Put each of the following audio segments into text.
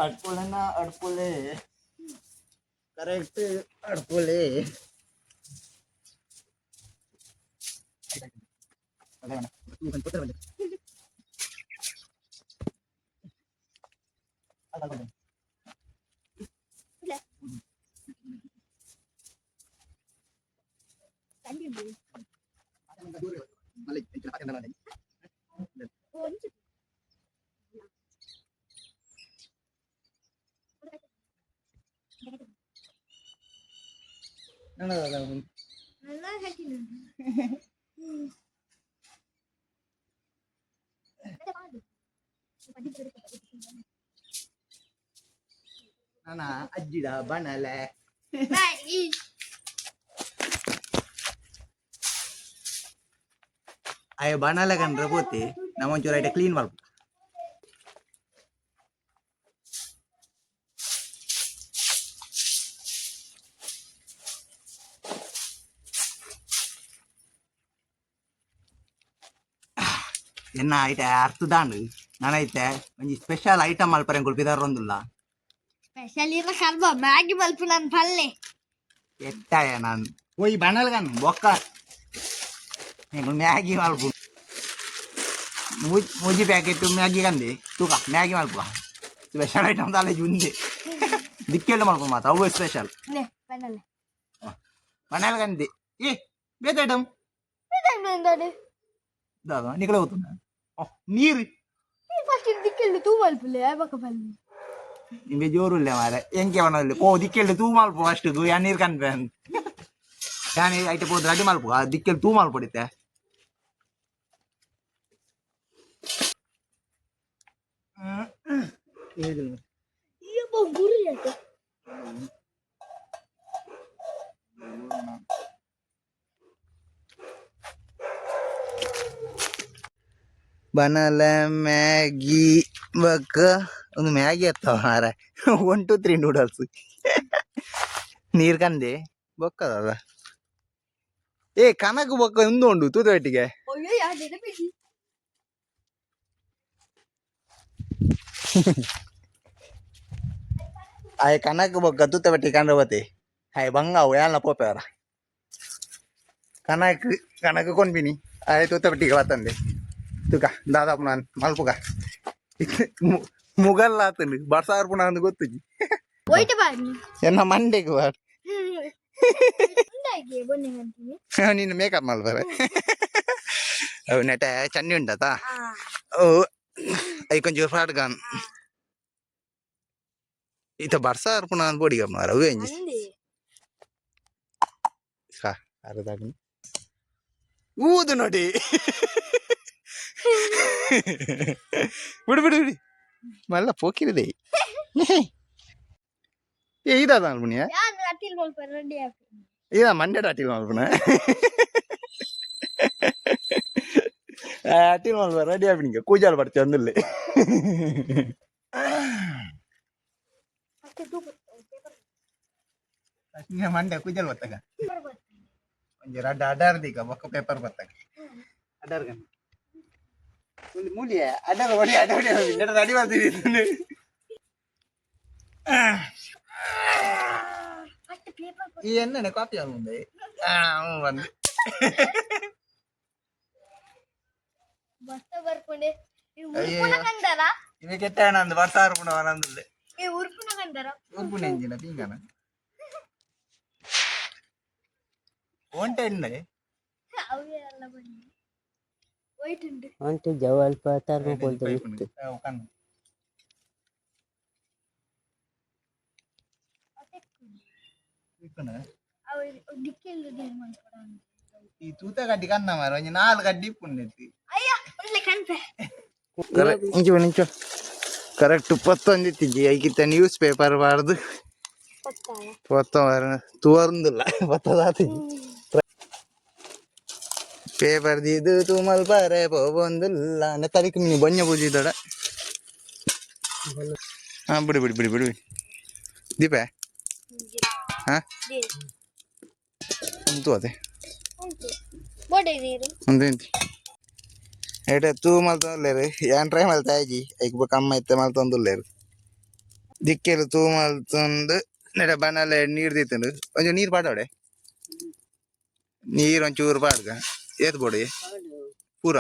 ಅಡ್ಪುಲೆನ ಅಡ್ಪುಲೆ, correct ಅಡ್ಪುಲೆ. ನಾನ ಅಜ್ಜಿಡ ಬಣಲೆ. ಅಯ್ಯ, ಬಣಲೆ ಕಂಡ್ರೆ ಪೋತಿ. ನಮ್ಮ ಒಂಚೂರು ಐಟ ಕ್ಲೀನ್ ಮಲ್ಪ. ಎನ್ನ ಐಟ ಅರ್ಥದಾಂಡ್. ನಾನು ಐತೆ ಒಂಜಿ ಸ್ಪೆಷಲ್ ಐಟಮ್ ಮಲ್ಪರೆ ಎಂಕುಲು ಪಿದರೊಂದುಲ್ಲ. ಸ್ಪೆಷಲ್ ಇರ ಕರ್ಬ, ಮ್ಯಾಗಿ ಮಲ್ಪು ನಾನು ಪಲ್ಲೆ. ಎಟ್ಟಾಯ ನಾನು ಹೋಯ್ ಬಣಲ್ಗನ್ ಬೊಕ್ಕ ಎಂಕುಲು ಮ್ಯಾಗಿ ಮಲ್ಪು. ಮೂಜಿ ಪ್ಯಾಕೆಟ್ ಮ್ಯಾಗಿ ಕಂದೆ ತೂಕ, ಮ್ಯಾಗಿ ಮಲ್ಪುವ. ಸ್ಪೆಷಲ್ ಐಟಮ್ ದಾಲ ಉಂದೆ ದಿಕ್ಕೆಲ್ಲ ಮಲ್ಪು ಮಾತ್ರ, ಅವು ಸ್ಪೆಷಲ್. ನೆ ಬಣ್ಣಲೆ. ಬಣಲ್ಗಂದೆ. ಏ, ಬೇತೆ ಐಟಮ್. ದಾದ ನಿಕಲೆ ಗೊತ್ತುಂಡ? ನೀರು. ಫಸ್ಟ್ ದಿಕ್ಕೆಲ್ಲು ತೂ ಮಲ್ಪುಲೆ, ಬೊಕ ಪಲ್ಲೆ. ನಿಮಗೆ ಜೋರುಲ್ಲ ಮಾರೆ. ಎಂಕೆ ಬಣ್ಣದಲ್ಲಿ ಪೋ, ದಿಕ್ಕೆಲ್ಡು ತೂ ಮಲ್ಪು ಫಸ್ಟ್. ಯಾನ್ ನೀರು ಕನ್ಪೆ. ಯಾನ್ ಐಟೆ ಪೋದು ರೆಡಿ ಮಲ್ಪು. ಆ ದಿಕ್ಕೆಲ್ ತೂ ಮಲ್ಪಡಿತ್ತೆ. ಗುರಿ. ಬನಲ ಮ್ಯಾಗಿ ಬೊಕ್ಕ ಒಂದು ಮ್ಯಾಗಿ ಅತ್ತ ಮಾರ. 1 2 3 ನೂಡಲ್ಸ್, ನೀರ್ ಕಂದೆ ಬೊಕ್ಕದಲ್ಲ. ಏ, ಕನಕ್ ಬೊಕ್ಕ ಉಂದು ಉಂಡು ತೂತೊಟ್ಟಿಗೆ. ಅಯ್ಯೋ, ಯಾರು ನೆನಪಿಡಿ. ಆಯ್ ಕನಕ್ ಬೊಕ್ಕ ತೂತಬಟ್ಟಿ ಕಂಡ್ರೆ ಬತ್ತೆ. ಹಾಯ್ ಬಂಗಾವು ಯಾಲ್ನ ಪೋಪೆವರ. ಕನಕ್ ಕನಕ್ ಕೊಂಡ್ಬಿನಿ. ಆಯ್ ತೂತಬಟ್ಟಿಗೆ ಬತ್ತಂದೆ. ತುಕ ದಾದಾಪು ನಾನು ಮಲ್ಪುಗ. ಮುಗಲ್ಲ ಆತಂಡು ಬರ್ಸಾರ್ಪುಣ ಅಂದ್ ಗೊತ್ತುಜಿ. ಒಯ್ಟ ಬಾರ್ನಿ. ಎನ್ನ ಮಂಡೆಗ್ ಬಾರ್. ಉಂದಾಗಿ ಬೊನ್ನೆ ಅಂತೀನಿ. ನೀನು ಮೇಕಪ್ ಮಲ್ಪರೆ ಅವು ನೆಟೆ ಚನ್ನಿ ಉಂಡತಾ. ಓ, I ಕೊಂಚೂರು ಫ್ರಾಡ್ ಗಾನ್. ಇತ್ತ ಬರ್ಸ ಅರ್ಪುಣ ಅಂದ್ ಬೋಡಿಗ ಮಾರ ಅವು ಎಂಜಿ. ಅಂದೆ. ಸಾ ಅರ್ಧಾಗ್ನಿ ಊದು ನೋಡಿ. ಬಿಡು ಬಿಡು ಬಿಡಿ, ಮಲ್ಲ ಪೋಕಿರಿದೆ. ಏ, ಇದಾದ ಅಲ್ಪುಣಿಯ. ಯಾನ್ ಅಟಿಲ್ ಮಲ್ಪರೆ ರೆಡಿ ಆಪಿ. ಇದ ಮಂಡೆ ಅಟಿಲ್ ಮಲ್ಪುಣ. ಅಟಿಲ್ ಮಲ್ಪ ರೆಡಿ ಆಪಿನಿಗೆ ಕೂಜಾಲ್ ಬರ್ತಿ ಒಂದುಲ್ಲೆ. ಅತ್ತೆ ತೂ. ಮಂಡೆ ಕೂಜಲ್ ಬತ್ತಗ. ಒಂಜಿ ರಡ್ಡ ಅಡಾರ್ ದೀಕ, ಬೊಕ್ಕ ಪೇಪರ್ ಬತ್ತಾಗ ಅಡಾರ್ ಗನ್ ಮೂಲಿಯ ಅಡಾರ್ ಹೊಡಿ ಅಡ ಹೊಡಿ ರೆಡಿ ಮಾಡ್ತೀವಿ. First paper. ಈ ಎಣ್ಣೆ ಕಾಪಿ ಮುಂದೆ ಬಂದು. ಬರ್ತ ಬರ್ಕೊಂಡೆ ಈ ಉರ್ಪುನ ಕಂದರ. ಇವೆ ಕೆಟ್ಟ ನಂದು ಬರ್ಸ ಅರ್ಪುಣ ನಂದುಲ್ಲೆ. ಈ ಉರ್ಪುನ ಕಂದರ. ಉರ್ಪುನ ಎಂಜಿನ ಪೀಂಗನ ಓಂಟೆ ಎಣ್ಣೆ. ಅವೇ ಎಲ್ಲ ಬನ್ನಿ ವೈಟ್ ಉಂಟು. ಒಂಟು ಜವಲ್ಪ ಥರ್ಮೋಕೋಲ್ ಮಿತ್ತು. ಕಣ್ಣು. ಅವು ದಿಕ್ಕೆಲ್ಲ ಮಲ್ಪಡ. ಈ ತೂತ ಕಡ್ಡಿ ಕನ್ನ ಮಾರ, ಒಂಜಿ ನಾಲ್ ಕಡ್ಡಿ ಇಪ್ಪುಂಡೆತ್ತಿ. ಅಯ್ಯ, ಒಂದ್ಲೆ ಕನ್ಪೆ. ಇಂಚು ಇಂಚು ಕರೆಕ್ಟ್ ಪತ್ತೊಂದಿತ್ತಿಜ್ಜಿ. ಐಕಿತ್ತ ನ್ಯೂಸ್ ಪೇಪರ್ ಬಾರ್ದು ಪತ್ತ ತುವರ್ಂದಿಲ್ಲ, ಪತ್ತದಾತಿಜ್ಜಿ. ಪೇಪರ್ ದೀದು ತೂ ಮಲ್ಪರೆ ಪೋವೊಂದುಲ್ಲ. ನೆತ್ತರಿಕ್ ನೀ ಬೊಂಜ ಪೂಜಿದಡ. ಹಾ, ಬಿಡಿ ಬಿಡಿ ಬಿಡಿ ಬಿಡಿ. ದೀಪ, ಹಾ, ಉಂತು ಅದೇ. ಉಂಟು ಬೋಡೆ ನೀರು. ಉಂದು ಏಟ ತೂ ಮಲ್ತೊಂದುಲ್ಲೆರ್. ಯಾನ್ ಟ್ರೈ ಮಲ್ತ ಆಜಿ. ಐಕ್ ಬೊಕ್ಕ ಅಮ್ಮ ಇತ್ತೆ ಮಲ್ತೊಂದುಲ್ಲೆರ್. ದಿಕ್ಕೆಲ್ ತೂ ಮಲ್ತೊಂದು ನೆಟ ಬನಲೆ ನೀರ್ ದೀತುಂಡು. ಒಂಜಿ ನೀರ್ ಪಾಡೋಡೆ, ನೀರ್ ಒಂಚೂರು ಪಾಡ್ಗ. ಏತ್ ಬೋಡಿ ಪೂರ?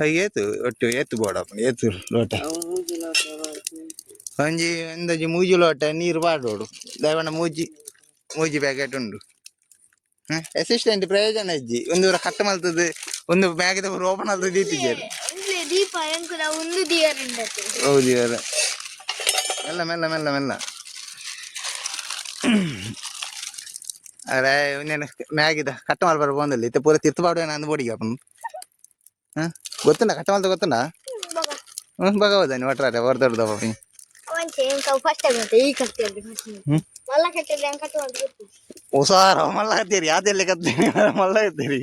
ಏ, ಏತು ಒಟ್ಟು? ಏತು ಬೋಡಪ್ಪ? ಏತು ಲೋಟ? ಒಂಜಿ ಒಂದೊಂಜಿ ಮೂಜಿ ಲೋಟ ನೀರು ಪಾಡೋಡು. ದಯವಣ್ಣ, ಮೂಜಿ ಮೂಜಿ ಪ್ಯಾಕೆಟ್ ಉಂಡು. ಅಸಿಸ್ಟೆಂಟ್ ಪ್ರಯೋಜನ ಇಜ್ಜಿ. ಒಂದು ಕಟ್ ಮಲ್ತದ್ದು, ಒಂದು ಬ್ಯಾಗಿದ ಓಪನ್ ಮಲ್ತದ್ದು ದೀತಿದ್ದೇರು. ಉಂದ್ಲೆ ದೀಪ ಎಂಕುಲ ಒಂದು ದಿಯರ್ ಉಂಡತೆ. ಹೌದು, ಇವರ ಮೆಲ್ಲ ಮೆಲ್ಲ ಮೆಲ್ಲ ಮೆಲ್ಲ. ಅರೆ, నేను ಮ್ಯಾಗಿದ ಕಟ್ಟ ಮಲ್ಪರ ಪೋಂದಿಲ್ಲ. ಇತ್ತೆ ಪೂರ ತಿರ್ತು ಪಾಡುವೆ ನಾನು ಬೋಡಿಗೆ ಅಪ್ಪನು. ಹಾಂ, ಗೊತ್ತುಂಡ? ಕಟ್ಟ ಮಲ್ತ ಗೊತ್ತುಂಡ? ಹ್ಞೂ, ಬಗವದಾನಿ ಒಟ್ರಾರೆ ಹೊರದೊಡ್ದ ಪಾಪಿ. ಒಂಚೆ ಎಂಕ ಫಸ್ಟ್ ಟೈಮ್ ಅಂತ ಈ ಕಟ್ಟಿಯಲ್ಲಿ. ಮಲ್ಲ ಕಟ್ಟಿದ್ರೆ ಎಂಕ ಕಟ್ಟು ಅಂತ ಗೊತ್ತು. ಹುಷಾರ, ಮಲ್ಲ ಹತ್ತೀರಿ ಯಾವ್ದೆಲ್ಲ ಕತ್ತೀರಿ, ಮಲ್ಲ ಹತ್ತೀರಿ.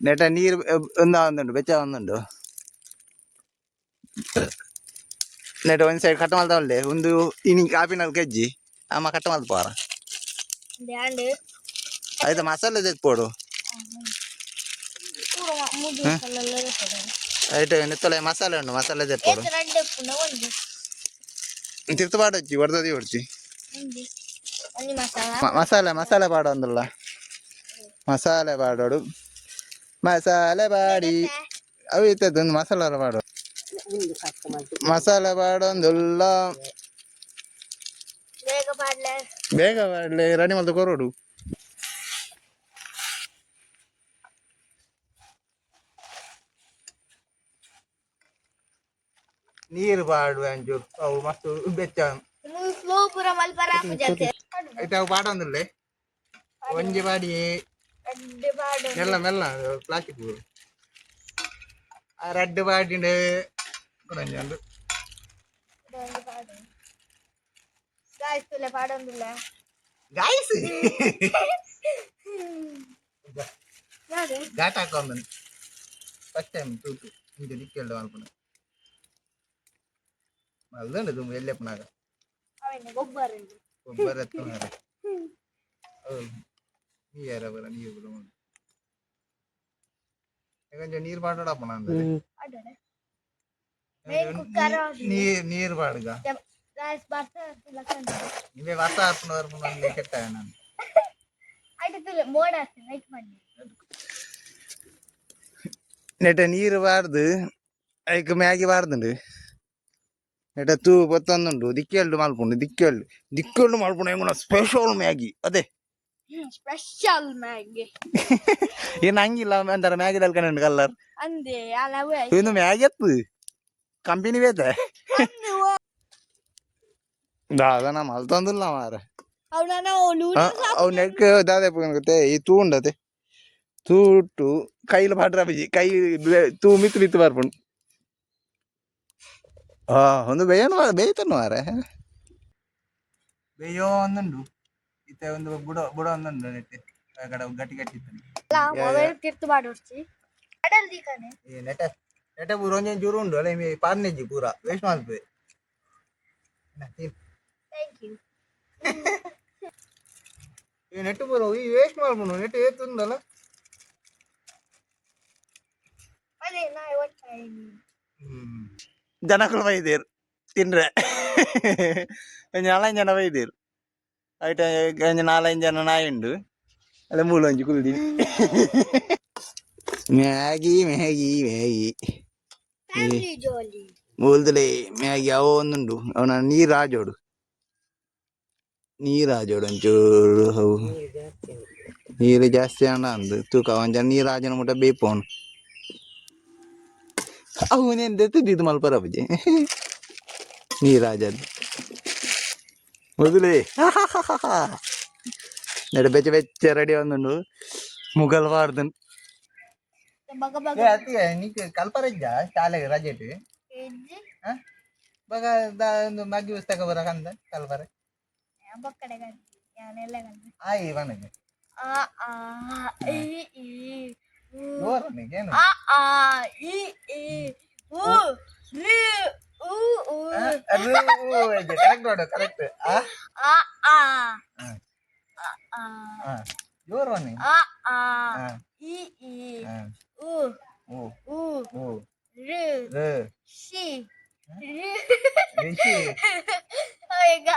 ನೆಟ ನೀರು ಒಂದ ಒಂದುಂಡು, ಬೆಚ್ಚ ಒಂದುಂಡು. ನೆಟ ಒಂದ್ ಸೈಡ್ ಕಟ್ಟ ಮಲ್ತ ಉಂಡೆ. ಒಂದು ಇನಿ ಕಾಪಿನಲ್ಲಿ ಕೆಜ್ಜಿ ಅಮ್ಮ ಕಟ್ಟ ಮಲ್ತ ಪೋರ. ಧ್ಯಾಂಡ್. ಆಯ್ತಾ, ಮಸಾಲೆ ತೆಕ್ಪೋಡು. ಪೂರ ಮೂಜಿ ಮಸಾಲೆ. ಐಟ್ ನೆತ್ತೊಲೆ ಮಸಾಲೆ ಉಂಡು, ಮಸಾಲೆ ತೆಪ್ಪೋಡು. ಏತ್? ರಡ್ಡ್ ಉಪ್ಪುಂಡ? ಒಂಜಿ. ತಿರ್ತು ಪಾಡೊಚ್ಚಿ, ಹೊಡ್ದದಿ ಹೊಡ್ಚಿ. ಒಂಜಿ ಒಂಜಿ ಮಸಾಲ. ಮಸಾಲೆ ಮಸಾಲೆ ಪಾಡೊಂದುಲ್ಲ, ಮಸಾಲೆ ಪಾಡೋಡು. ಮಸಾಲೆ ಪಾಡಿ ಅವು ಇತ್ತದ್ದು ಒಂದು ಮಸಾಲೆ ಪಾಡು. ಮಸಾಲೆ ಪಾಡೊಂದುಲ್ಲ. ಬೇಗ ಪಾಡ್ಲೆ. ಬೇಗ ಪಾಡ್ಲೆ, ರೆಡಿ ಮಲ್ತು ಕೊರೋಡು. ನೀರು ಪಾಡುವೆ ಅಂಚೂರು, ಅವು ಮಸ್ತ್ ಬೆಚ್ಚ. ಸ್ಲೋ ಪೂರ ಮಲ್ಪರ ಆಪುಜತೆ. ಐತೆ, ಅವು ಪಾಡೊಂದುಲ್ಲೆ, ಒಂಜಿ ಪಾಡಿ. ರಡ್ಡ್ ಪಾಡು. ಮೆಲ್ಲ ಮೆಲ್ಲ, ಪ್ಲಾಸ್ಟಿಕ್. ಆ ರಡ್ಡ್ ಪಾಡಿಂಡು ಒಂಜಿ ಉಂಡು. ಒಂಜಿ ಪಾಡು ಗಾಯ್ಸ್, ತುಲೆ ಪಾಡೊಂದುಲ್ಲ. ಗಾಯ್ಸ್. ಯಾವ್ದು? ಘಾಟ್ ಹಾಕೊಂಬಂದು ಫಸ್ಟ್ ಟೈಮ್ ತೂತು ಇಂಚ ದಿಕ್ಕೆಲ್ಡ ಮಲ್ಪುನ ಮಲ್ದುಂಡು ತುಂಬ ಎಲ್ಲೆಪ್ಪನಾಗ. ಅವೇನೆ ಗೊಬ್ಬರ ಉಂಟು. ಗೊಬ್ಬರ ಎತ್ತು ಮಾರ್ರೆ. ಹೌದು, ನೀರ ಬರ ನೀರು ಬರ ಉಂಟು. ಕೊಂಚ ನೀರು ಪಾಡೋಡಪ್ಪ ನಾನು. ಪಾಡೋಣ. Main cooker. ನೀರು ನೀರು ಪಾಡುಗ. ಗಾಯ್ಸ್, ಬರ್ತಾ ಲಕ್ಕಂಡ. ನಿಮಗೆ ವರ್ತ ಹಾರ್ಪುನ ಬರ್ಪುನ ಕೆಟ್ಟ ನಾನು. ಆಯ್ತು, ತುಲೆ ಮೋಡ ಲೈಕ್ ಮಾಡಿ. ನೆಟ ನೀರು ಬಾರ್ದು, ಐಕ್ ಮ್ಯಾಗಿ ಬಾರ್ದುಂಡು. ನೆಟ ತೂ ಪತ್ತೊಂದುಂಡು. ದಿಕ್ಕೆಲ್ಡು ಮಲ್ಪುಂಡು, ದಿಕ್ಕೆಲ್ಡು ದಿಕ್ಕೆಲ್ಡು ಮಲ್ಪುಂಡು. ಎಂಗುಣ ಸ್ಪೆಷಲ್ ಮ್ಯಾಗಿ ಅದೇ. Special Maggi. ಏನು ಹಂಗಿಲ್ಲ ಅಂತಾರ ಮ್ಯಾಗಿ ದಲ್ಕಂಡು ಕಲ್ಲರ್. ಅಂದೆ ಅಲ್ಲವೇ. ಇನ್ನು ಮ್ಯಾಗಿ ಎತ್ತು ಕಂಪನಿ ಬೇತೆ ದಾದನ ಮಲ್ತೊಂದುಲ್ಲ ಮಾರೆ. ಅವನ ಅವು ನೆಕ್ ದಾದೆ ಗೊತ್ತೇ? ಈ ತೂ ಉಂಡತೆ, ತೂಟು ಕೈಲು ಪಾಡ್ರ ಬಜಿ ಕೈ ತೂ ಮಿತ್ತು ಮಿತ್ತು ಬರ್ಪುಂಡು. ಆ ಒಂದು ಬೇಯನು ಬೇಯ್ತನು ಮಾರೆ, ಬೇಯೋ ಒಂದುಂಡು. ಇತ್ತೆ ಒಂದು ಬುಡ ಬುಡ ಒಂದುಂಡು. ನೆಟ್ಟೆ ಕಡೆ ಗಟ್ಟಿ ಗಟ್ಟಿ ಇತ್ತು. ಮೊಬೈಲ್ ತಿರ್ತು ಮಾಡೋಡ್ಸಿ ಅಡಲ್ ದೀಕನೆ. ಈ ನೆಟ ನೆಟ ಪೂರ ಒಂಜೊಂದು ಚೂರು ಉಂಡು ಅಲ್ಲ, ಪಾರ್ನೆಜ್ಜಿ ಪೂರ ವೇಸ್ಟ್ ಮಲ್ಪೆ. Thank you. ಈ ನೆಟ್ಟು ಪೂರ ಈ ವೇಸ್ಟ್ ಮಲ್ಪುಂಡು. ನೆಟ್ಟು ಏತುಂಡಲ್ಲ. ಅದೇ ನಾ ಒಟ್ಟಾಯಿ. ಜನಕುಲು ಬೈದೇರು ತಿನ್ರೆ. ಒಂಜಿ ನಾಲೈದು ಜನ ಬೈದೇರು. ಐಟ ಒಂಜಿ ನಾಲೈದು ಜನ ನಾಯಿ ಉಂಡು ಅಲ್ಲ, ಮೂಲು ಒಂಜಿ ಕುಲ್ದಿನಿ. Maggi Maggi Maggi. Family jolly. ಮೂಲ್ದಲೇ ಮ್ಯಾಗಿ ಅವು ಒಂದುಂಡು. ಅವನ ನೀರು ಆಜೋಡು, ನೀರು ಆಜೋಡು ಒಂಚೂರು. ಅವು ನೀರು ಜಾಸ್ತಿ ಆಂಡ ಅಂದು ತೂಕ ಒಂಜ ನೀರು ಆಜನ ಮುಟ್ಟ ಬೇಪೋನು. ಅವು ನೇನು ದೆತ್ತಿದ್ದು ಮಲ್ಪರ ಬುಜಿ ನೀರು ಆಜದು ಮೊದಲೇ. ನೆಡ ಬೆಚ್ಚ ಬೆಚ್ಚ ರೆಡಿ ಒಂದುಂಡು. ಮುಗಲ್ ಬಾರ್ದು. ಬಗ ಬಗ. ನಿಕ್ ಕಲ್ಪರಜ್ಜ ಶಾಲೆಗೆ ರಜೆಟ್? ಇಜ್ಜಿ. ಬಗ ಒಂದು ಮಗ್ಗಿ ಪುಸ್ತಕ ಬರಕಂದ ಕಲ್ಪರೆ. ಬೊಕ್ಕಡೆ. ಯಾನೆಲ್ಲ ಕಲ್ತೆ. ಆಯಿ ಬನಗೆ. ಅ ಆ ಇ ಈ ಉ. ಜೋರನಿಗೆ ಏನು? ಅ ಆ ಇ ಈ ಉ ಋ ಉ ಉ. ಅದು ಕರೆಕ್ಟ್ ನೋಡು, ಕರೆಕ್ಟ್. ಆ. ಅ ಆ. ಹಾ. ಅ. ಆ, ಜೋರು ಬನ್ನಿ. ಆ ಆ. ಹಾ. ಇ ಈ. ಹಾ. ಉ. ಉ. ಉ. ಉ. ಋ. ಋ. She ಋ. ರಿಷಿ. ಈಗ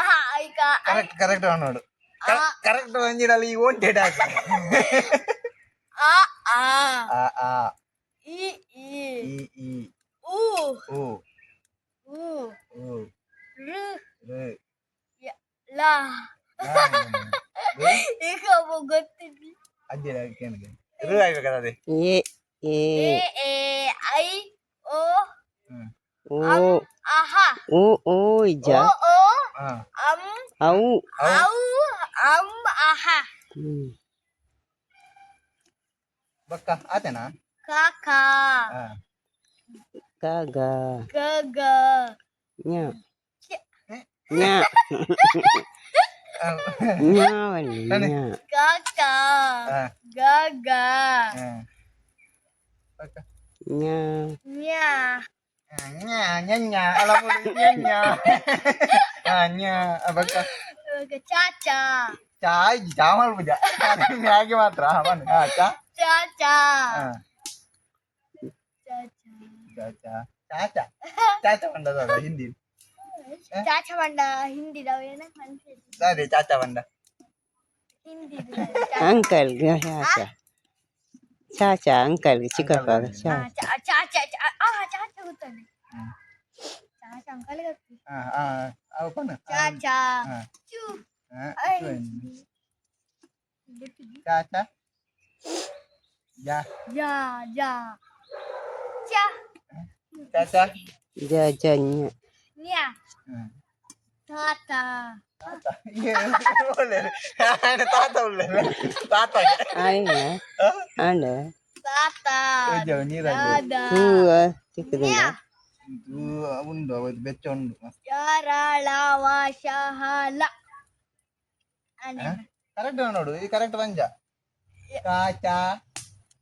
ಈಗ. ಕರೆಕ್ಟ್, ಕರೆಕ್ಟ್ ನೋಡು. ಕರೆಕ್ಟ್ ಒಂಜಿಡಲ್ಲಿ ಈ ಓನ್ ಡೇಟ್ ಹಾಕಿ. ಅ ಆ. ಆ ಆ. ಇ ಈ. ಇ ಈ. ಉ. ಉ. ಉ. ಉ. ಋ. ಋ. ಲ. ಈಗ ಗೊತ್ತಿದ್ವಿ. ಅಜ್ಜಿ ಕೇಳಿಗೆ ಋ ಆಗ್ಬೇಕದ ಅದೇ. A A. A A I O. Hmm. O. ಅಹ. ಓ ಓ ಇಜ್ಜ. ಓ ಓ. ಹಾ. ಅಂ. ಔ. ಔ ಅಂ ಅಹ. ಹ್ಮ್. ಬಕ್ಕ ಆತೇನಾ? ಕ ಕ. ಹಾ. ಕ ಗ. ಗ ಗ. ಞ ಞ ಞ ಬನ್ನಿ ಞ. ಗ ಕ. ಹಾ. ಗ ಗ. ಹಾ. ಬಕ್ಕ. ಞ. ನ್ಯ. ನ್ಯಾ ನ್ಯಾ ನ್ಯಾ ಅಲ್ಲ ಬಿಡು, ನ್ಯಾ ನ್ಯಾ. ಆ, ನ್ಯಾ ಬಕ್ಕ. ಚಾ ಚಾ. ಚಾ ಚಾ ಮಾಡ್ಬಿಡ ಮ್ಯಾಗಿ ಮಾತ್ರ. ಹಾ, ಬನ್ನಿ. ಹಾ, ಚಾ. ಚಾ ಚಾ. ಹಾ. ಚಾ ಚಾ ಚಾ ಚಾಚಾ ಚಾಚಾ ಬಂದದ ಹಿಂದಿ. ಚಾ ಚಾಚಾ ಬಂಡ ಹಿಂದಿದವ ಏನ ಅನ್ಸಿತ್ತು. ಸರಿ, ಚಾಚಾ ಬಂದ. ಹಿಂದಿ. ಅಂಕಲ್ ಚಾಚಾ ಚಾಚಾ ಅಂಕಲ್ ಚಿಕ್ಕಪ್ಪ ಚಾ. ಚಾ ಚಾ ಚಾ ಆ ಚಾಚಾ ಗೊತ್ತಾನೆ. ಹ್ಮ್. ಚಾಚಾ ಅಂಕಲ್ ಗೊತ್ತು. ಹಾ ಹಾ, ಅವು ಬಣ್ಣ. ಚಾಚಾ. ಹಾ. ಚೂ. ಹಾ, I. Chacha ಜಾ. ಜಾ ಜಾ ಚಾ. ಚಾಚಾ. ಜ ಜ ಞ. ನ್ಯಾ. ಹ್ಮ್. ತಾತ. ತಾತ ಏ, ಒಳ್ಳೆ ఆయన ತಾತ ಒಳ್ಳೆ ತಾತ. ಆಯ್ನ ಆಂಡ. ತಾತ. ನೀರಾಗಿ. ದಾದ. ಹೂವ ತಿಕ್ಕುದುಂಡ. ನ್ಯಾ. ಉಂಡು ಅವತ್ತು ಬೆಚ್ಚ ಉಂಡು ಮಸ್ತ್. ಯಾರಾಳವ ಶಹಲ ಕರೆಕ್ಟ್ ನೋಡು, ಈ ಕರೆಕ್ಟ್ ಪಂಜ ಚಾ ಚಾ.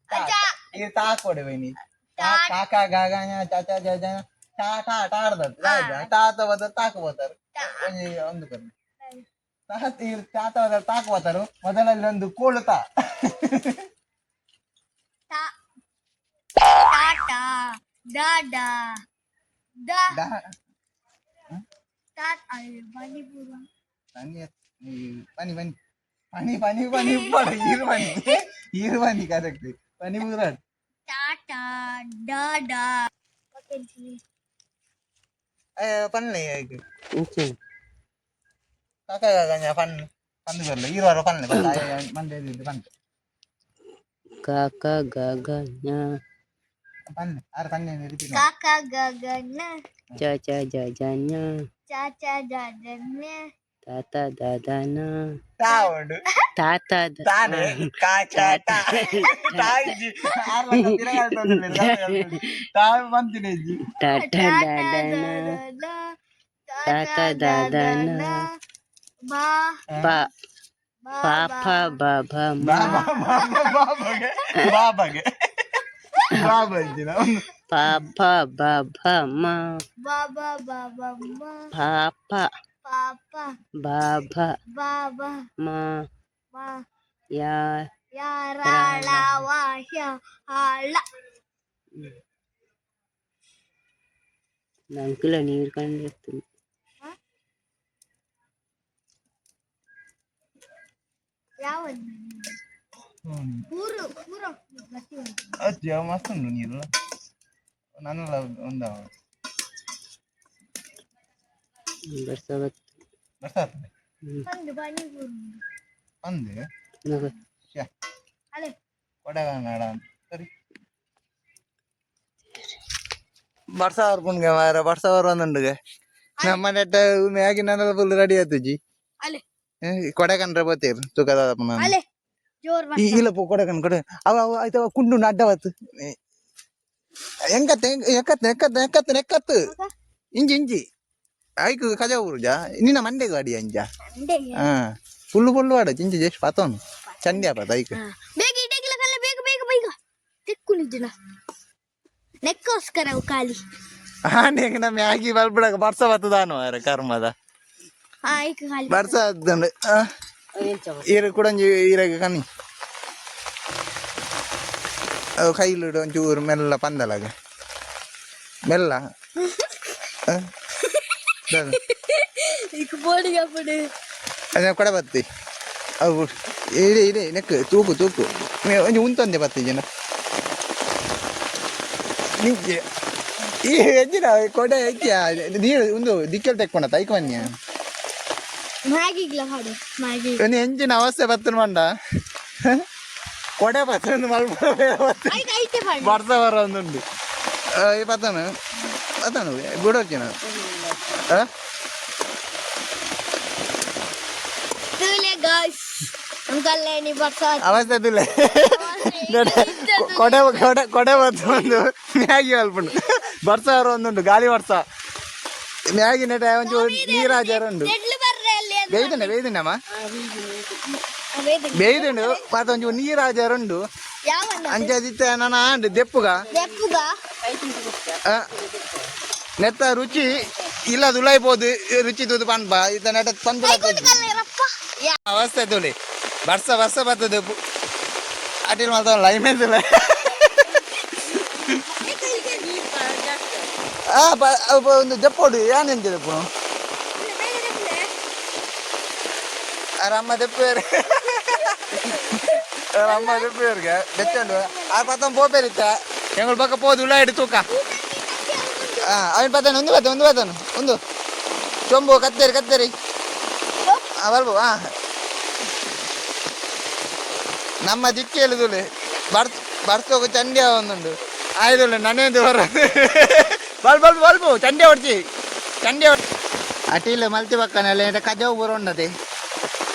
ಚಾ. ಈ ತಾ ಕೊಡೆ ಬೈನಿ ಕಾಕ ಗಾ ಗಾ ಞ, ಚಾ ಚಾ ಜ ಜ ಟಾ ಟಾ ಟಾಡ್ದದ್ದು ತಾತ ಬದ ತಾಕ ಬೋತಾರೆ ಒಂಜಿ ಒಂದು ಕರ್ನ ತಾತ ಈ ತಾತ ಬದ ತಾಕ ಬೋತಾರು ಮೊದಲಲ್ಲಿ ಒಂದು ಕೋಳು ತಾ. ತಾ ಟಾಟಾ ಡಾಡಾ ಡಾ. ಡಾ. ತಾ ಅಯ್ಯೋ, ಮಣಿಪುರ. ಪನಿ ಈ ಪನಿ ಪನಿ ಪನಿ ಪನಿ ಪನಿ ಇಪ್ಪಡು ಈರು ಪನಿ ಈರು ಪನಿ ಕರೆಕ್ಟ್ ಪನಿ ಪೂರ. ಟಾಟಾ ಡಾಡಾ. ಪನ್ಲೆ. ಇಂಚಿನ. ಕಾಕ ಗಾ ಪನ್ ಪಂದು ಬರ್ಲ ಈರು ವಾರ ಪನ್ಲೆ ಮಂಡೆ ಪನ್ಲೆ. ಕ ಕ ಗ ಗ ಞ. ಪನ್ಲೆ ಆರು ಪನ್ನೆ ರಿಪೀಟ್. ಕಾಕ ಗ ಗ ನ. ಚ ಚ ಜ ಜ ಞ. ಚಾ ಚಾ ಜ ಜ ನ. ತಾತ the the ನ. ತಾ ಉಂಡು. ತಾತ the. ತಾನೆ ಕಾ ಚಾ ಟಾ ಟಾ ಇಜ್ಜಿ ಆರು ಲಕ್ಷ ತಿರಗಾಡ್ತದೆ ತಾ ಬಂತಿನ ಇಜ್ಜಿ. ಟಾಟ ಟಾಟಾ the the the ನ. The ನ. ತಾತ the the ನ. ಬಾ. ಪ. ಬಾ. ಪ ಫ ಬ ಭ ಮ. ಬಾಬಾಗೆ ಬಾಬಾಗೆ ಬಾಬಾ ಇಜ್ಜಿನ. ಪ ಫ ಬ ಭ ಮ. ಬಾ ಬಾ ಬಾ ಬಾ ಮ. ಫ ಫ. ಪಾಪ. ಬ ಭ. ಬಾ ಬಾ. ಮ. ಮ. ಯ. ಯಾರಾಳವ ಹಳ. ನಂಕುಲ ನೀರು ಕಂಡಿರ್ತದೆ. ಯಾವ ಪೂರು ಪೂರ ಗಟ್ಟಿ ಉಂಟು. ಅಜ್ಜಿ ಅವ ಮಸ್ತ್ ಉಂಟು ನೀರು ನನ್ನೆಲ್ಲ ಒಂದ. ಬರ್ಸ ಬತ್ತು. ಬರ್ತಾ ಇರ್ತದೆ. ಒಂದು ಪಾನಿಪುರಿ ಉಂಟು. ಅಂದೆ. ನಗು. ಶ್ಯಾ. ಅಲೆ. ಕೊಡಗನ್ನಡ ಸರಿ ಬರ್ಸ ಪುಣ್ಗೆ ಮಾರ ಬರ್ಸ ಬಂದುಂಡುಗೆ ನಮ್ಮ ನೆಟ್ಟ ಮ್ಯಾಗಿ ನನ್ನೆಲ್ಲ ಫುಲ್ ರೆಡಿ ಆತುಜಿ. ಅಲೆ. ಕೊಡಕಂಡ್ರೆ ಬೋತೇರು ತುಕದ ನಾನು. ಅಲೆ ಜೋರ್. ಈ ಇಲ್ಲ ಪೋ ಕೊಡಕನ್ ಕೊಡೆ ಅವ ಅವ ಆಯ್ತು ಅವ ಕುಂಡು ಅಡ್ಡವತ್ತು ಎಂಕತ್ತೆ ಎಕ್ಕತ್ತೆ ಎಕ್ಕತ್ತೆ ಎಕ್ಕತ್ತೆ ಎಕ್ಕತ್ತು ಇಂಜಿ ಇಂಜಿ ಐಕು ಕಜ ಊರುಜ ನಿನ್ನ ಮಂಡೆಗೆ ಅಡಿ ಅಂಜ. ಅಂಡೆ. ಹಾ. ಫುಲ್ಲು ಫುಲ್ಲು ವಾಡ ಚಿಂಚಿ ಜಸ್ಟ್ ಪಾತೋನು ಚಂಡಿ ಆಪದ ಐಕ್. ಬೇಗ ಇಡಗಿಲ್ಲ ಕಲ್ಲ, ಬೇಗ ಬೇಗ ಬೇಗ ತಿಕ್ಕುನಿದ್ದಿನ ನೆಕ್ಕೋಸ್ಕರ ಅವು ಖಾಲಿ. ಆಂಡ ಮ್ಯಾಗಿ ಬಲ್ಬಿಡಕ ಬರ್ಸ ಬತ್ತದಾನು ಅರೆ ಕರ್ಮದ. ಹಾ, ಐಕ್ ಖಾಲಿ. ಬರ್ಸ ಆತಂಡು. ಈರ ಕುಡಂಜಿ ಈರಾಗ ಕಮ್ಮಿ ಅವು ಕೈಲಿಡು ಒಂಚೂರು ಮೆಲ್ಲ ಪಂದಲಾಗ ಮೆಲ್ಲ ಆ? ದಾದ? ಈಗ ಬೋರ್ಡಿಗೆ ಹಾಕ್ಬಿಡು. ಅದೇ ಕೊಡ ಬತ್ತಿ ಅವು ಇಡಿ ಇಡಿ ನೆಕ್ ತೂಕು ತೂಕು ಒಂಜಿ ಉಂತೊಂದೆ ಬತ್ತಿ ಜನ ನಿಜ ಈ ಹೆಜ್ಜಿನ ಕೊಡೆ ಹೆಜ್ಜೆ ನೀರು ಒಂದು ದಿಕ್ಕೆಲ್ ತೆಕ್ಕೊಂಡ ತೈಕ್ ಬನ್ನಿ. ಮ್ಯಾಗಿಗ್ಲ ಮಾಡು ಮ್ಯಾಗಿ. ಒಂದು ಎಂಜಿನ ಅವಸ್ಥೆ ಬತ್ತನ ಮಂಡ ಕೊಡೆ ಬತ್ತನ ಮಲ್ಪ. ಐತೆ ಐತೆ ಮಾಡು. ಬರ್ಸ ಬರ ಒಂದುಂಡು. ಈ ಪತ್ತನು ಪತ್ತನು ಬಿಡೋರ್ಜಿನ. ತೂಲೆ ಗಾಯ್ಸ್, ಅಂಕಲ್ ನೀ ಬರ್ಸ. ಅವಸ್ಥೆ ತುಲೆ ಕೊಡೆ ಕೊಡೆ ಕೊಡೆ ಬತ್ತು ಒಂದು ಮ್ಯಾಗಿ ಅಲ್ಪುಂಡು. ಬರ್ಸ ಬರ ಒಂದುಂಡು ಗಾಳಿ ವರ್ಷ ಮ್ಯಾಗಿ ನೆಟ ಒಂಚೂರು ನೀರಾಜಾರ ಉಂಡು. ಎಡ್ಲು ಬರ್ರೆ ಅಲ್ಲಿ ಅದು. ಬೇಯ್ದುಂಡ ಬೇಯ್ದುಂಡಮ್ಮ? ಬೇಯ್ದು. ಬೇಯ್ದುಂಡು ಪಾತ ಒಂಚೂರು ನೀರಾಜಾರ ಉಂಡು. ಯಾವನ್ನ? ಅಂಚಾದಿತ್ತ ನಾನು ಆಂಡ್ ದೆಪ್ಪುಗ. ದೆಪ್ಪುಗ. ಆ, ನೆತ್ತ ರುಚಿ ಇಲ್ಲ ದುಲಾಯ್ಬೋದು ರುಚಿ ತೂದು ಪನ್ಪ ಇತ್ತ ನೆಟ ಪನ್ಪ. ಕಲ್ಲೇರಪ್ಪ ಯಾ. ಅವಸ್ಥೆ ತುಳಿ ಬರ್ಸ ಬರ್ಸ ಬರ್ತದೆ ಅಟಿಲ್ ಮಾಡ್ತಾವ ಲೈಮೇ ತುಲೆ. ಆ ಒಂದು ದೆಪ್ಪೋಡು ಯಾನೆಂತ ದೆಪ್ಪು ಅಮ್ಮ ದೆಪ್ಪೇರು ಅಮ್ಮ ದೆಪ್ಪೇರ್ಗೆ ಬೆಚ್ಚಂಡು ಆ ಪತ್ತಂ ಪೋಪೇರಿತ್ತ ಎಂಗಳು ಪಕ್ಕ ಪೋದು ಉಳ್ಳ ಹಿಡಿ ತೂಕ. ಅವನ್ ಪತ್ತಾನೆ ಒಂದು ಬತ್ತ ಒಂದು ಬತ್ತಾನು ಒಂದು ಚೊಂಬು ಕತ್ತೇರಿ ಕತ್ತೇರಿ. ಆ ಬರ್ಬೋ. ಹಾ, ನಮ್ಮ ದಿಕ್ಕಿ ಹೇಳಿದುಲೆ ಬರ್ತ್ ಬರ್ತೋಗ ಚಂಡಿ ಒಂದುಂಡು ಆಯ್ದುಲ್ಲ ನನ್ನೇಂದು ಬರೋದು ಬಲ್ ಬಲ್ ಬಲ್ಬು ಚಂಡಿ ಹೊಡ್ಚಿ ಚಂಡಿ. ಅಟಿಲ್ ಮಲ್ತಿ ಪಕ್ಕನೆಲ್ಲ ಕಜಾವು ಬರೋಂಡದೆ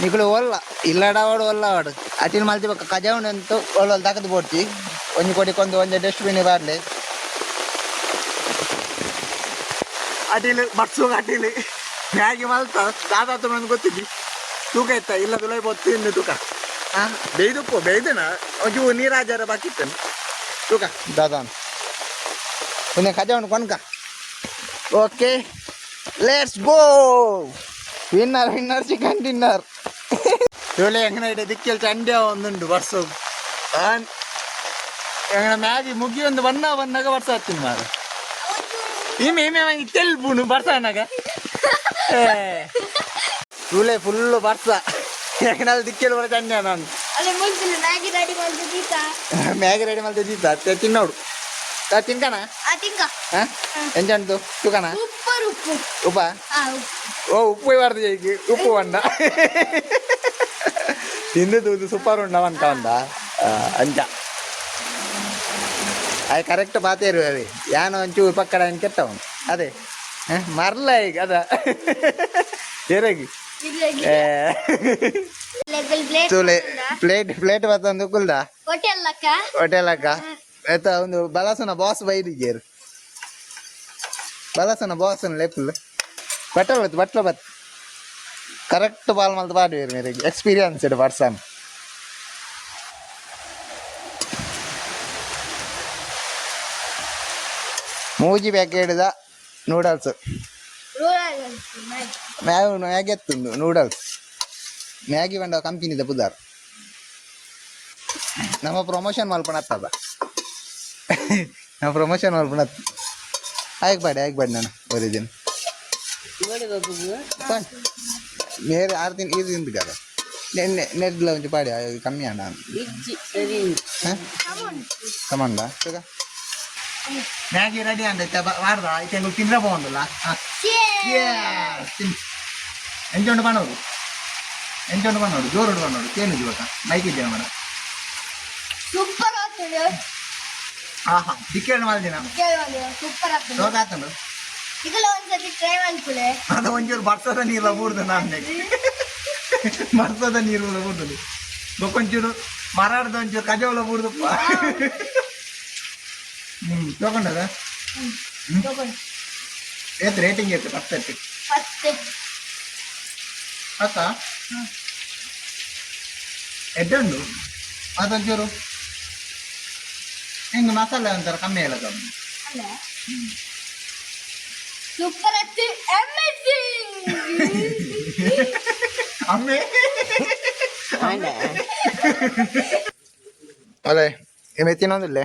ನಿಕುಲು ಒಲ್ಲ ಇಲ್ಲಡವಾಡು ಒಲ್ಲವಾಡು ಅಟಿಲ್ ಮಲ್ತಿ ಪಕ್ಕ ಕಜಾವು ಅಂತು ಒಲ್ಲ ತಗದು ಬೋಡ್ಚಿ ಒಂಜಿ ಕೊಡಿ ಕೊಂದು ಒಂಜಿ ಡಸ್ಟ್ಬಿನ್ ಬಾರ್ಲೆ. ಅಟಿಲ್ ಬರ್ಸೋಗ ಅಟಿಲ್ ಮ್ಯಾಗಿ ಮಲ್ತ ದಾದಾ ಒಂದು ಗೊತ್ತಿದ್ದಿ ತೂಕ ಇತ್ತ ಇಲ್ಲ ತುಲೈ ಬೊತ್ತು ಇನ್ನು ತೂಕ. ಹಾ ಬೇಯ್ದುಪ್ಪು ಬೇಯ್ದನ ಒಂಚೂರು ನೀರಾಜಾರ ಬಾಕಿ ಇತ್ತನು ತೂಕ ದಾದಾ ಒಂದೇ ಕಜಾವಣ ಕೊನ್ಕ. Okay, let's go. Winner winner chicken dinner. ಇವಳೆ ಎಂಗನ ಇಡೆ ದಿಕ್ಕೆಲ್ ಚಂಡ್ಯ ಒಂದುಂಡು ಬರ್ಸು ಎಂಗನ ಮ್ಯಾಗಿ ಮುಗಿಯೊಂದು ಬಣ್ಣ ಬಂದಾಗ ಬರ್ಸ ಹತ್ತಿನ ಮಾರ ಈಮೆ ಈಮೆ ತೆಲ್ಪುನು ಬರ್ಸ ಅನ್ನಾಗ ಇವಳೆ ಫುಲ್ಲು ಬರ್ಸ ಎಂಗನಲ್ಲಿ ದಿಕ್ಕೆಲ್ ಬರ ಚಂಡ್ಯ ನಾನು. ಅಲ್ಲಿ ಮುಗಿಸಿಲ್ಲ, ಮ್ಯಾಗಿ ರೆಡಿ ಮಾಡ್ತಿದ್ದೀತಾ. ಮ್ಯಾಗಿ ರೆಡಿ ಮಲ್ತಿದ್ದ ತಿನ್ನೋಡು ತಿನ್ಕಣ. ಆ ತಿಂಕ. ಹಾಂ ಎಂಚ ತೂಕಣ. ಸೂಪರ್ ಉಪ್ಪು. ಉಪ್ಪ. ಆ ಉಪ್ಪು. ಓ ಉಪ್ಪು ಬಾರ್ದು ಈಗ ಉಪ್ಪು ಬಂಡ ತಿಂದು ತೂದು ಸೂಪರ್ ಉಂಡ ಅನ್ಕ ಉಂಡ ಅಂಚ ಅದು ಕರೆಕ್ಟ್ ಪಾತೇರು ಅವೆ ಯಾನ ಒಂಚೂರು ಪಕ್ಕಡ ಏನು ಕೆಟ್ಟವನು ಅದೇ ಮರ್ಲ ಈಗ ಅದ ಎರಗಿ. ಲೆಗಲ್ ಪ್ಲೇಟ್. ತೂಲೆ ಪ್ಲೇಟ್ ಪ್ಲೇಟ್ ಬತ್ತೊಂದು ಕುಲ್ದ. ಹೋಟೆಲ್ ಅಕ್ಕ. ಹೋಟೆಲ್ ಅಕ್ಕ ಆಯ್ತಾ ಒಂದು ಬಲಸನ ಬಾಸ್ ಬೈದಿಗ್ಗೇರು ಬಲಸನ ಬಾಸ್ ಲೆಪ್ಪುಲ್ ಬಟ್ಟಲ್ ಬತ್ತು ಬಟ್ಲ ಬತ್ ಕರೆಕ್ಟ್ ಬಾಲ್ ಮಲ್ತು ಪಾಡುವೇರು ಮೇರೆಗೆ ಎಕ್ಸ್ಪೀರಿಯನ್ಸ್ ಪರ್ಸನ್. ಮೂಜಿ ಪ್ಯಾಕೆಟ್ದ ನೂಡಲ್ಸ್. ಮ್ಯಾಗಿ ಮ್ಯಾಗಿ ಎತ್ತುಂಡು ನೂಡಲ್ಸ್ ಮ್ಯಾಗಿ ಬಂಡ ಕಂಪನಿದ ಪುದಾರ್ ನಮ್ಮ ಪ್ರಮೋಷನ್ ಮಲ್ಪಣ ಹತ್ತದ ನಮ್ಮ ಪ್ರಮೋಷನ್ ಮಲ್ಪಣ. ಆಯ್ಕೆ ಬಾಡಿ ಆಯ್ಕೆ ಬಾಡಿ ನಾನು ಓದಿದ್ದೀನಿ. ಗೋಡೆ ಬಾಬುಗು. ಬೇರೆ ಆರು ತಿನ್ ಇದು ತಿಂದು ನೆನ್ನೆ ನೆಡ್ಲ ಒಂಚು ಪಾಡಿ ಅದು ಕಮ್ಮಿ ಅಣ್ಣ. ಇಜ್ಜಿ ಸರಿ. ತಮಂಡ ಮ್ಯಾಗಿ ರೆಡಿ ಅಂದ ವಾರ್ದ ಐತೆ ತಿಂದ್ರೆ ಪೋಂಡಲ್ಲ. ಎಂಚ ಉಂಡು ಪನೋಡು ಎಂಚ ಉಂಡು ಪನೋಡು ಜೋರುಂಡು ಪನೋಡು ಕೇನು ಜೀವಕ ಮೈಕ್ ಇದ್ದೇನೆ ಮೇಡಮ್. ಸೂಪರ್ ಆಗ್ತದೆ. ಹಾ ಹಾ ದಿಕ್ಕೇಳು ಮಲ್ದಿನ. ಸೂಪರ್ ಆಗ್ತದೆ. ಸೋಕ ಆತಂಡು. ಇದೆಲ್ಲ ಒಂದ್ಸತಿ ಟ್ರೈ ಮಾಡ್ಕೊಳ್ಳೆ. ಅದು ಒಂಚೂರು ಬರ್ಸದ ನೀರು ಬೂರ್ದು ನಾನು ಬರ್ಸದ ನೀರು ಬೂರ್ದು ಬೊಕ್ಕೊಂಚೂರು ಮರಾಡ್ದ ಒಂಚೂರು ಕಜವಲ ಬೂರ್ದಪ್ಪ. ಹ್ಞೂ ತಗೊಂಡದ ಏತ್ ರೇಟಿಂಗ್ ಏತ್ ಪತ್ತತ್ತು? ಮತ್ತೆ. ಪತ್ತಾ. ಎಡ್ಡೆ ಉಂಡು ಅದೊಂಚೂರು ಹೆಂಗೆ ಮಸಾಲೆ ಒಂಥರ ಕಮ್ಮಿ ಎಲ್ಲ ಕಮ್ಮಿ. ಅಲ್ಲ, ಸೂಪರ್ ಅತ್ತಿ, ಅಮೇಜಿಂಗ್. ಅಮ್ಮೆ. ಆಂಡ. ಅದೇ ಎಮ್ಮೆ ತಿನ್ನೋದಿಲ್ಲ.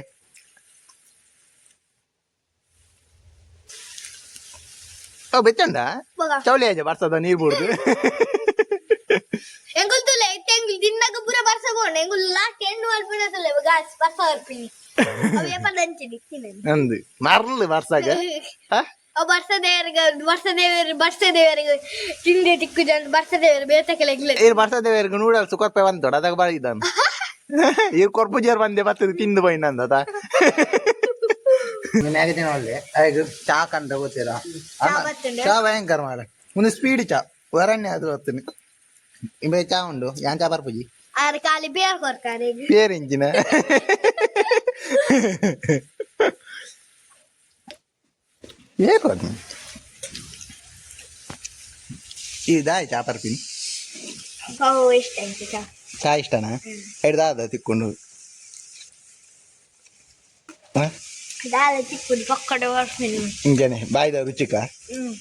ಓ ಬೆಚ್ಚಂಡ. ಬಗ. ಚೌಲಿ ಆಜ ಬರ್ತದ ನೀರು ಬಿಡುದು. ಎಂಗುಲ್ ತುಲೆ ಇತ್ತೆ ಎಂಗುಲ್ ದಿನ್ನಗ ಪೂರ ಬರ್ಸಗೋಣ ಎಂಗುಲ್ ಲಾಸ್ಟ್ ಎಂಡು ಮಲ್ಪಿನ ತುಲೆ ಗಾಸ್ ಬರ್ಸ ಬರ್ಪಿನಿ ಅವು ಏಪ ದಂಚಿಡಿ ತಿನ್ನಲಿ. ನಂದು ಮರ್ಲು ಬರ್ಸಾಗ. ಹಾ? ಅವು ಬರ್ಸ ದೇವರಿಗೆ, ಬರ್ಸ ದೇವರು, ಬರ್ಸ ದೇವರಿಗೆ ತಿಂದೆ ತಿಕ್ಕು ಜನ ಬರ್ಸ ದೇವರು ಬೇತ ಕೆಳಗಿಲ್ಲ. ಇರ್ ಬರ್ತದೆ ನೂಡಲ್ಸ್ ಕೊರ್ಪೆ ಬಂತೋಡ ಅದಾಗ ಬರಿದ್ದಾನ. ಇರ್ ಕೊರ್ಪು ಜೇರ್ ಬಂದೆ ಬರ್ತದೆ ತಿಂದು ಬೈನಂದ. ಮ್ಯಾಗಿ ತಿನ್ನೋಲ್ಲಿ ಆಯ್ತು. ಚಾ ಕಂಡ ಗೊತ್ತಿಲ್ಲ. ಚಾ ಬರ್ತುಂಡು. ಚಾ ಭಯಂಕರ ಮಾಡ ಒಂದು ಸ್ಪೀಡ್ ಚಾ ವರನ್ನೇ ಅದು ಬರ್ತೀನಿ. ಇಂಬೆ ಚಾ ಉಂಡು ಯಾನ್ ಚಾ ಬರ್ಪುಜಿ. ಆರ್ ಖಾಲಿ ಬೇರ್ ಕೊರ್ತಾರೆ. ಪೇರ್ ಇಂಚಿನ ಏಕ್ ಅದು ಇದಾಯ್ ಚಾ ಬರ್ತೀನಿ. ಅವು ಇಷ್ಟ ಆಯ್ತು ಚಾ. ಚಾ ಇಷ್ಟನಾ? ಹಿಡ್ದಾದ ತಿಕ್ಕೊಂಡು ಹ? ದಾಲ ಚಿಕ್ಕುಡಿ ಪಕ್ಕಡ ಬರ್ತೀನಿ. ಹಿಂಗೇನೆ ಬಾಯ್ದ ರುಚಿಕ. ಹ್ಮ್.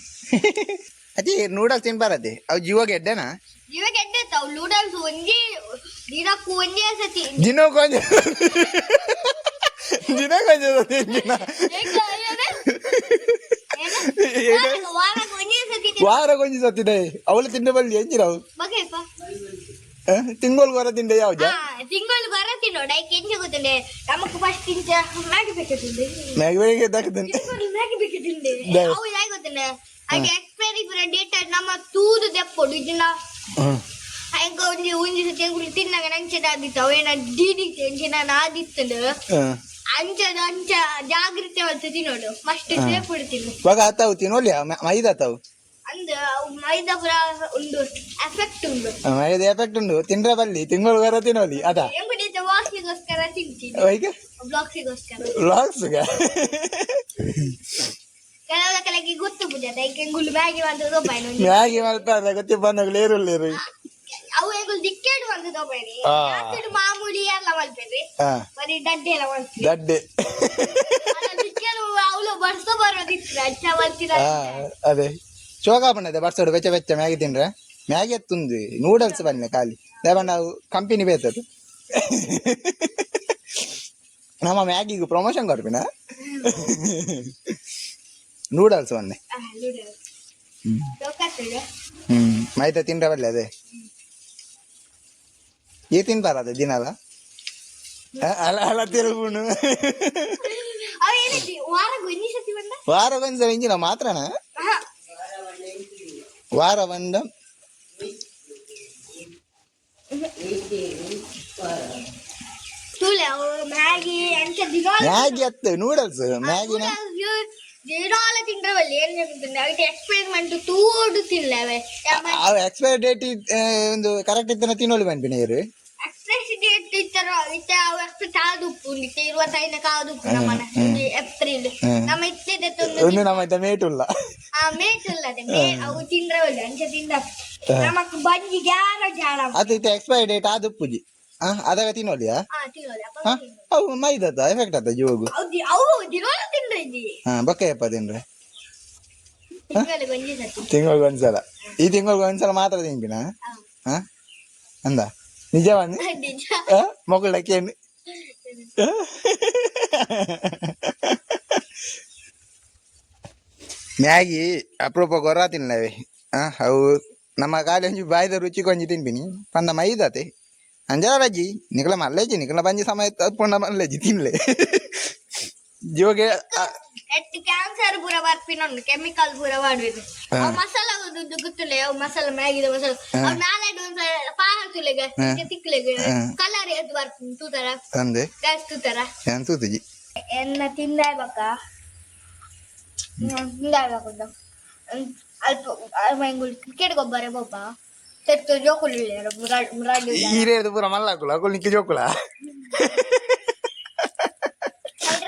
ಅದೇ ನೂಡಲ್ಸ್ ತಿನ್ಬಾರದೆ, ಅವು ಜೀವಾಗ ಎಡ್ಡೆನಾ? ಇವಾಗ ಎಡ್ಡೆ ಅವು ನೂಡಲ್ಸ್ ಒಂದೇ ದಿನಕ್ಕೂ ಒಂದೇ ಸತಿ. ದಿನಕ್ಕೊಂಜ ದಿನಕ್ಕೊಂಜ ಸತಿ ತಿಂದಿನ. ಏನು? ವಾರಕ್ಕೆ ಒಂದೇ ಸತಿ. ವಾರಕ್ಕೊಂಜಿ ಸತ್ತಿದೆ ಅವಳು ತಿಂಡ ಬಲ್ಲಿ ಎಂಜಿರವು. ಬಗೆಪ್ಪ. ತಿಂಗಳು ಹೊರ ತಿಂಡೆ ಯಾವ್ದ? ತಿಂಗಳು ಬರ ತಿನ್ನೋಡ ಎಂಚ ಗೊತ್ತುಂಡೆ ನಮಕ್ ಫಸ್ಟ್ ಇಂಚ ಮ್ಯಾಗಿ ಪ್ಯಾಕೆಟ್ ಉಂಡೆ. ಮ್ಯಾಗಿ ಬೆಳಿಗ್ಗೆ ದಕ್ಕದನ್. ಮ್ಯಾಗಿ ಪ್ಯಾಕೆಟ್ ಉಂಡೆ. ದೆ. ಅವು ಯಾಕೆ ಗೊತ್ತುಂಡೆ ಹಾಗೆ ಎಕ್ಸ್ಪೈರಿ ಪೂರ ಡೇಟ್ ನಮ್ಮ ತೂದು ದೆಪ್ಪೊಡು ಇದನ್ನ. ಹಂಗ ಒಂಜಿ ಒಂಜಿ ಸತಿ ಎಂಕುಲು ತಿನ್ನಾಗ ನಂಚದ ಆದಿತ್ತು ಅವೇನ ಡೀಡಿ ಎಂಚಿನ ಆದಿತ್ತುಂಡು. ಅಂಚದ ಅಂಚ ಜಾಗ್ರತೆ ಮಲ್ತು ತಿನ್ನೋಡು ಮಸ್ತ್ ಸೇಫ್ ತಿನ್ನು. ಇವಾಗ ಆತಾವು ತಿನ್ನೋಲಿ ಮೈದ ಆತಾವು. ಅಂದ್ ಅವು ಮೈದಾ ಪೂರ ಉಂಡು ಎಫೆಕ್ಟ್ ಉಂಡು. ಮೈದ ಎಫೆಕ್ಟ್ ಉಂಡು, ತಿಂಡ್ರೆ ಬಲ್ಲಿ ತಿಂಗಳು ಹೊರ ತಿನ್ನೋಲಿ ಅದ. ಎಂಕುಲು ವಾಕ್ಸಿಗೋಸ್ಕರ ತಿಂತೀನಿ. ಈಗ ಬ್ಲಾಕ್ಸಿಗೋಸ್ಕರ. ವ್ಲಾಗ್ಸ್ಗ. ಕೆಲವು ಕೆಲಕ್ಕೆ ಗೊತ್ತು ಪೂಜೆ ಎಂಗುಲು ಮ್ಯಾಗಿ ಬಂದು ದೊಬ್ಬಾಯ್ನ. ಮ್ಯಾಗಿ ಮಲ್ಪಾರ ಗೊತ್ತಿ ಬಂದಾಗ ಏರುಳ್ಳೇರು. ಅವು ಎಂಗುಲು ದಿಕ್ಕೇಡು ಬಂದು ದೊಬ್ಬಾಯ್ನಿ. ಜಾಸ್ತಿ ಮಾಮೂಲಿ ಎಲ್ಲ ಮಲ್ಪೇರಿ. ಬರೀ ಡಡ್ಡೆ ಎಲ್ಲ ಮಲ್ಪಿ. ದಡ್ಡೆ. ದಿಕ್ಕೇಡು ಅವಳು ಬರ್ಸೋ ಬರೋದಿತ್ತು ಅಚ್ಚ ಮಲ್ತಿರ. ಅದೇ ಶೋಕ ಬಣ್ಣದೆ ಬರ್ಸೋಡು ಬೆಚ್ಚ ಬೆಚ್ಚ ಮ್ಯಾಗಿ ತಿಂಡ್ರೆ ಮ್ಯಾಗಿ ಎತ್ತುಂದು ನೂಡಲ್ಸ್ ಬನ್ನಿ ಖಾಲಿ ದೇವ ನಾವು ಕಂಪನಿ ಬೇತದು ನಮ್ಮ ಮ್ಯಾಗಿಗೆ ಪ್ರಮೋಷನ್ ಕೊಡ್ಪಿನ ನೂಡಲ್ಸ್ ಬನ್ನಿ. ಮೈದ ತಿಂಡ್ರೆ ಬಲ್ಲೆ ಅದೇ ಈ ತಿನ್ಬಾರ ಅದೇ ದಿನಲ್ಲ ಅಲ್ಲ ಅಲ್ಲ ತಿರುಗುನು. ಅವ ಏನಿದ್ದಿ ವಾರಕ್ಕೆ ಒಂಜಿ ಸತಿ ಬಂದ. ವಾರಕ್ಕೊಂದ್ಸಲ ಇಂಜಿನ ಮಾತ್ರನಾ? ವಾರ ಬಂದ. ತೂಲೆ ಅವು ಮ್ಯಾಗಿ ಅಂಚ ದಿನಾಲ. ಮ್ಯಾಗಿ ಅತ್ತು ನೂಡಲ್ಸ್ ಮ್ಯಾಗಿನ. ದಿನಾಲ ತಿಂದ್ರೆ ಬಲ್ಲಿ ಏನ್ ಹೇಳ್ತೀನಿ ಅದಕ್ಕೆ ಎಕ್ಸ್ಪೆರಿಮೆಂಟ್ ತೂಡು ತಿನ್ಲವೆ. ಅವು ಎಕ್ಸ್ಪೈರಿ ಡೇಟ್ ಒಂದು ಕರೆಕ್ಟ್ ಇತ್ತನ ತಿನ್ನೋಲಿ ಬಂದ್ಬಿನ ಇರು. ಎಕ್ಸ್ಪ್ರೆಸ್ ಡೇಟ್ ಇತ್ತರ ಇತ್ತ ಅವು ಎಕ್ಸ್ಪ್ರೆಸ್ ಕಾದುಪ್ಪು ಇತ್ತೆ ಇರುವತ್ತೈನ ಕಾದುಪ್ಪು ನಮ್ಮನ ಏಪ್ರಿಲ್. ನಮ್ಮ ಇತ್ತಿದೆ. ಒಂದು ನಮ್ಮ ಇದ್ದ ಮೇಟುಲ್ಲ. ಆ ಮೇಟುಲ್ಲದೆ ಮೇ ಅವು ತಿಂದ್ರೆ ಒಳ್ಳೆ ಅಂಚ ತಿಂದ ನಮಕ್ ಬಂಜಿ ಜಾರ ಜಾರ. ಅದು ಇತ್ತ ಎಕ್ಸ್ಪೈರಿ ಡೇಟ್ ಆದ ಉಪ್ಪುಜಿ ಅದಾಗ ತಿನ್ನೋಲಿಯಾ? ಹಾ, ತಿನ್ನೋದು. ಹಾ, ಅವು ಮೈದತ್ತ ಎಫೆಕ್ಟ್ ಆತ ಜೀವಗು. ಅವು ದಿನಾಲ ತಿಂದ್ರೆ ಇದ್ದಿ. ಹಾ, ಬೊಕ್ಕೆಯಪ್ಪ ತಿನ್ರೆ. ತಿಂಗಳಿಗೆ ಒಂಜಿ ಸತಿ. ತಿಂಗಳಿಗೆ ಒಂದ್ಸಲ, ಈ ತಿಂಗಳಿಗೆ ಒಂದ್ಸಲ ಮಾತ್ರ ತಿನ್ಪಿನ. ಹಾ, ಅಂದ ನಿಜವಾನಿ. ನಿಜ. ಮಗಳಕ್ಕೇನು ಮ್ಯಾಗಿ ಅಪರೂಪ ಗೊರ ತಿನ್ಲವೆ. ಅವು ನಮ್ಮ ಖಾಲಿ ಒಂಜಿ ಬಾಯ್ದ ರುಚಿಗೆ ಒಂಜಿ ತಿನ್ಪಿನಿ ಪಂದ ಮೈದಾತೆ ಅಂಜಲ ರಜ್ಜಿ ನಿಕಲ ಮಲ್ಲೇಜಿ ನಿಕಲ ಬಂಜಿ ಸಮಯ ಪೊಂಡ ಮಲ್ಲೇಜಿ ತಿನ್ಲೆ ಜೀವಗೆ. ಎಟ್ ಕ್ಯಾನ್ಸರ್ ಪೂರ ಬರ್ಪಿನ ಉಂಡು ಕೆಮಿಕಲ್ ಪೂರ ಮಾಡ್ಬೇಕು. ಅವು ಮಸಾಲ ಗೊತ್ತಿಲ್ಲ ಅವು ಮಸಾಲ ಮ್ಯಾಗಿದ ಮಸಾಲ ಅವು ನಾಲ್ಕು ಒಂದ್ಸಲ ಪಾರ್ ತುಲೆಗ ತಿಕ್ಲೆಗ ಕಲರ್ ಎದ್ದು ಬರ್ಪಿನ ತೂತರ. ಅಂದೆ. ಗ್ಯಾಸ್ ತೂತರ. ಏನ್ ತೂತುಜಿ. ಎನ್ನ ತಿಂದಾಯ್ಬೇಕ ತಿಂದಾಯ್ಬೇಕು ಅಲ್ಪ ಎಂಗುಲು ಕ್ರಿಕೆಟ್ ಗೊಬ್ಬರ ಬೊಬ್ಬ ತೆತ್ತು ಜೋಕುಲು ಮುರಾಡಿ. ಈರೇದು ಪೂರ ಮಲ್ಲಾಕುಲ ಅಕುಲು ನಿಕ್ಕಿ ಜೋಕುಲ.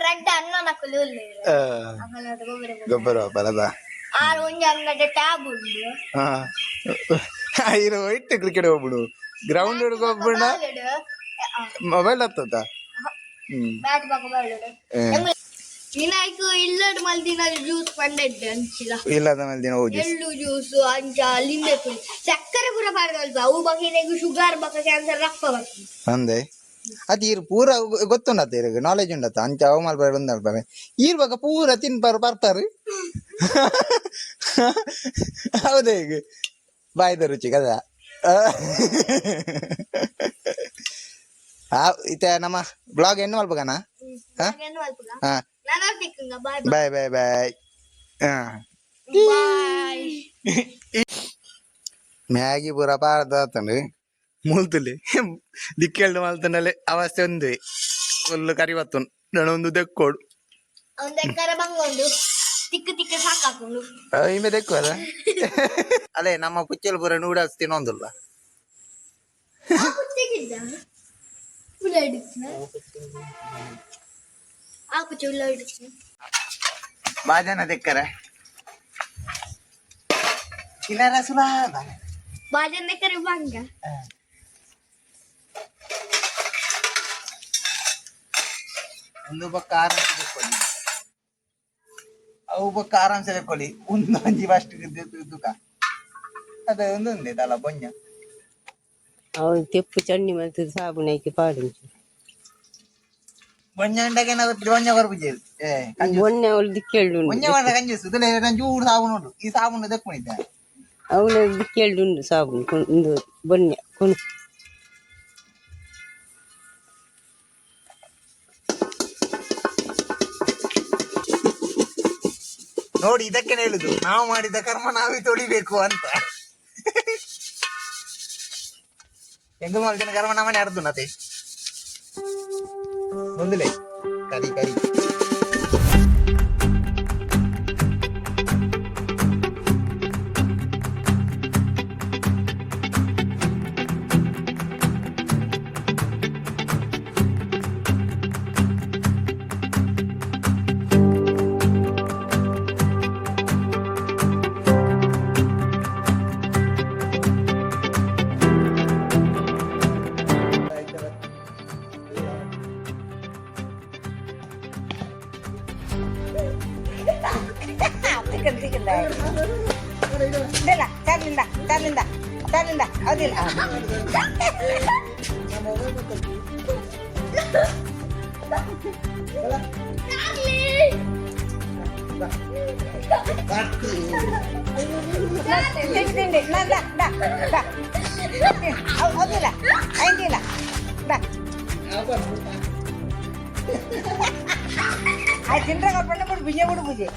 ರಡ್ಡ ಅನ್ನ ನಕುಲು ಉಲ್ಲೇರು ಗೊಬ್ಬರ. ಗೊಬ್ಬರ ಬರದ. ಆರು ಒಂಜಿ ಅಂಗಡಿ ಟ್ಯಾಬ್ ಉಂಡು. ಹಾ, ಇರು ಇಟ್ಟು ಕ್ರಿಕೆಟ್ ಹೋಗ್ಬಿಡು. ಗ್ರೌಂಡ್ ಗೊಬ್ಬುಂಡ ಮೊಬೈಲ್ ಹತ್ತದ. ಹ್ಮ್. ಬ್ಯಾಟ್ ಬೊಕ ಬಾಲ್. ವಿನಾಯಕ್ ಇಲ್ಲಡ್ ಮಲ್ದಿನ ಜ್ಯೂಸ್ ಪಂಡೆಡ್ ಅಂಚಿಲ. ಇಲ್ಲದ ಮಲ್ದಿನ ಓ ಜ್ಯೂಸ್. ಎಳ್ಳು ಜ್ಯೂಸ್, ಅಂಚ ಲಿಂಬೆ ಪುಳಿ, ಸಕ್ಕರೆ ಪೂರ ಪಾಡ್ದಲ್ಪ. ಅವು ಬೊಕ ಇನೆಗ್ ಶುಗರ್ ಬೊಕ ಕ್ಯಾನ್ಸರ್ ರಪ್ಪ ಬರ್ಪುಂಡು. ಅಂದೆ, ಅದು ಈರ್ ಪೂರ ಗೊತ್ತುಂಡತ್ತ, ಇರಗ್ ನಾಲೆಜ್ ಉಂಡತ್ತ. ಅಂಚ ಅವು ಮಲ್ಪರೆ ಉಂದಲ್ಪರೆ ಈರ್ ಬೊಕ ಪೂರ ತಿನ್ಪಾರು ಬರ್ತಾರೆ. ಹೌದಾ? ಈಗ ಬಾಯ್ದ ರುಚಿ ಕದ. ಆ ಇತ್ತೆ ನಮ್ಮ ಬ್ಲಾಗ್ ಎನ್ನು ಮಲ್ಪಗನ? ಹಾ? ಏನು ಮಲ್ಪುಗ. ಹಾ. ನಾನು ತಿಕ್ಕಂಗ, ಬಾಯ್. Bye bye bye. ಹಾ. ಬಾಯ್. ಮ್ಯಾಗಿ ಪೂರ ಪಾರ್ದಾತಂಡು ಮುಲ್ತುಲಿ ದಿಕ್ಕೆಲ್ಡು ಮಲ್ತಂಡಲೆ ಅವಸ್ಥೆ ಒಂದುವೆ ಫುಲ್ ಕರಿ ಬತ್ತುನ್ ಒಂದು ದೆಕ್ಕೋಡು. ಅವ್ನ ಎಕ್ಕರೆ ಬಂಗೊಂಡು ತಿಕ್ಕ ತಿಕ್ಕ ಸಾಕಾಕೊಂಡು. ಇಂಬೆ ದೆಕ್ಕು ಅದ ಅದೇ ನಮ್ಮ ಪುಚ್ಚಲ್ ಪೂರ ನೂಡಲ್ಸ್ ತಿನ್ನೊಂದುಲ್ಲ. ಪುಚ್ಚೆಗಿದ್ದ ಉಲ್ಲ ಹಿಡಿಸ್ನ, ಆ ಪುಚ್ಚೆ ಉಲ್ಲ ಹಿಡಿಸ್ನ. ಬಾಜನ ದೆಕ್ಕರೆ ತಿನ್ನರ ಸುಲಭ. ಬಾಜನ ಕರೆ ಬಂಗ. ಒಂದು ಬೊಕ್ಕ ಆರಾಮ್ಸೆ ದೆಕ್ಕೊಳ್ಳಿ, ಅವು ಬೊಕ್ಕ ಆರಾಮ್ಸೆ ದೆಕ್ಕೊಳ್ಳಿ. ಒಂದು ಒಂಜಿ ಫಸ್ಟ್ ದುಕ ಅದ ಒಂದು ಒಂದೇ ದಲ ಬೊಂಜ. ಅವು ತೆಪ್ಪು ಚಣ್ಣಿ ಮಲ್ತದ ಸಾಬೂನು ಐಕೆ ಪಾಡುಂಚು. ಬೊಂಜ ಅಂಡಗೆ ಬೊಂಜ ಕೊರ್ಪುಜೇರು ಏ ಕಂಜೂಸ್. ಬೊನ್ನೆ ಅವಳು ದಿಕ್ಕೆಳ್ಳುಂಡು. ಬೊಂಜ ಮಾಡ್ದ ಕಂಜೂಸ್ ಇದನ್ನ ಚೂರು ಸಾಬೂನು ಉಂಟು, ಈ ಸಾಬೂನು ದೆಕ್ಕೊಂಡಿದ್ದೆ. ಅವಳ ದಿಕ್ಕೆಳ್ಳುಂಡು ಸಾಬೂನು ಒಂದು ಬೊನ್ನೆ ಕೊನು. ನೋಡಿ, ಇದಕ್ಕೆ ಹೇಳುದು ನಾವು ಮಾಡಿದ ಕರ್ಮ ನಾವೇ ತೊಳಿಬೇಕು ಅಂತ. ಹೆಂಗ ಮಾಡಿದ ಕರ್ಮ ನಮ್ಮನೆ ಅರ್ದು ನತೆ. ಒಂದುಲೇ ಕರಿ ಕರಿ. ಚಾಲಿಂದ ಚಾಲಿಂದ ಹೌದಿಲ್ಲ. ತಿಂಡಿ ಹೌದಿಲ್ಲ, ಐಂದಿಲ್ಲ ಬಾ. ಆ ತಿಂಡ್ರೆ ಪಂಡ ಬಿಡು, ಬಿಜೆ ಬಿಡು, ಬುಜೆ.